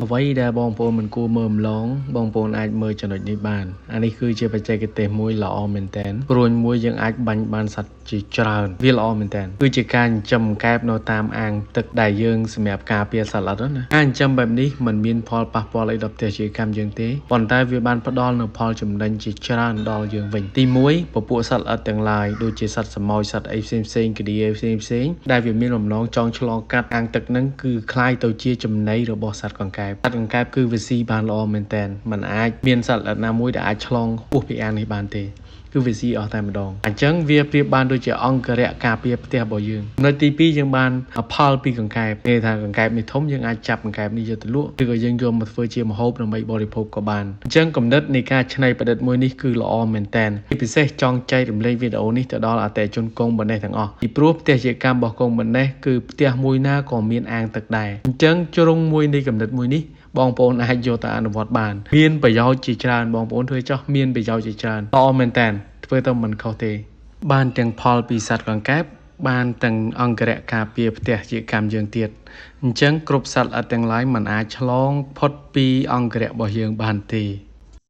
អ្វីដែលបងប្អូនមិនគួរមើលម្លង បងប្អូនអាចមើលចំណុចនេះបាន អានេះគឺជាបច្ចេកទេសមួយល្អមែនតែន ព្រួញមួយយើងអាចបាញ់បានសត្វជាច្រើន វាល្អមែនតែន គឺជាការចិញ្ចឹមកែបនៅតាមអាងទឹកដែលយើងសម្រាប់ការពារសត្វល្អិតណា។ ការចិញ្ចឹមបែបនេះមិនមានផលប៉ះពាល់អីដល់ផ្ទះជាកម្មយើងទេ ប៉ុន្តែវាបានផ្ដល់នូវផលចំណេញជាច្រើនដល់យើងវិញ។ ទី1 ពពួកសត្វល្អិតទាំងឡាយ ដូចជាសត្វសមោច សត្វអីផ្សេងផ្សេង ក្ដៀផ្សេងផ្សេង ដែលវាមានបំណងចង់ឆ្លងកាត់អាងទឹកហ្នឹង គឺคล้ายទៅជាចំណីរបស់សត្វកង្កែប។ សត្វកង្កែបគឺវាស៊ីបានល្អមែនតែន มันអាចមានសត្វល្អិតណាមួយដែលអាចឆ្លងហួសពីអាងនេះបានទេ គឺវាស៊ីអស់តែម្ដង។ អញ្ចឹងវាប្រៀបបានដូចជាអង្គរៈការពារផ្ទះរបស់យើង។ ចំណុចទី2 យើងបានផលពីកង្កែប គេថាកង្កែបនេះធំ យើងអាចចាប់កង្កែបនេះយកទៅលក់ ឬក៏យើងយកមកធ្វើជាម្ហូបដើម្បីបរិភោគក៏បាន។ អញ្ចឹងគំនិតនៃការច្នៃប្រឌិតមួយនេះគឺល្អមែនតែន ជាពិសេសចង់ចែករំលែកវីដេអូនេះទៅដល់អតិថិជនកងបណ្ដេះទាំងអស់ ពីព្រោះផ្ទះជាកម្មរបស់កងបណ្ដេះគឺផ្ទះមួយណាក៏មានអាងទឹកដែរ។ អញ្ចឹងជ្រុងមួយនៃគំនិតមួយនេះ បងប្អូនអាចយកទៅអនុវត្តបាន មានប្រយោជន៍ជាច្រើន។ បងប្អូនធ្វើចោះ មានប្រយោជន៍ជាច្រើន ល្អមែនតែន ធ្វើទៅមិនខុសទេ បានទាំងផលពីសត្វកង្កែប បានទាំងអង្គរៈការពារផ្ទះជាកម្មយើងទៀត។ អញ្ចឹងគ្រប់សត្វល្អិតទាំងឡាយមិនអាចឆ្លងផុតពីអង្គរៈរបស់យើងបានទេ។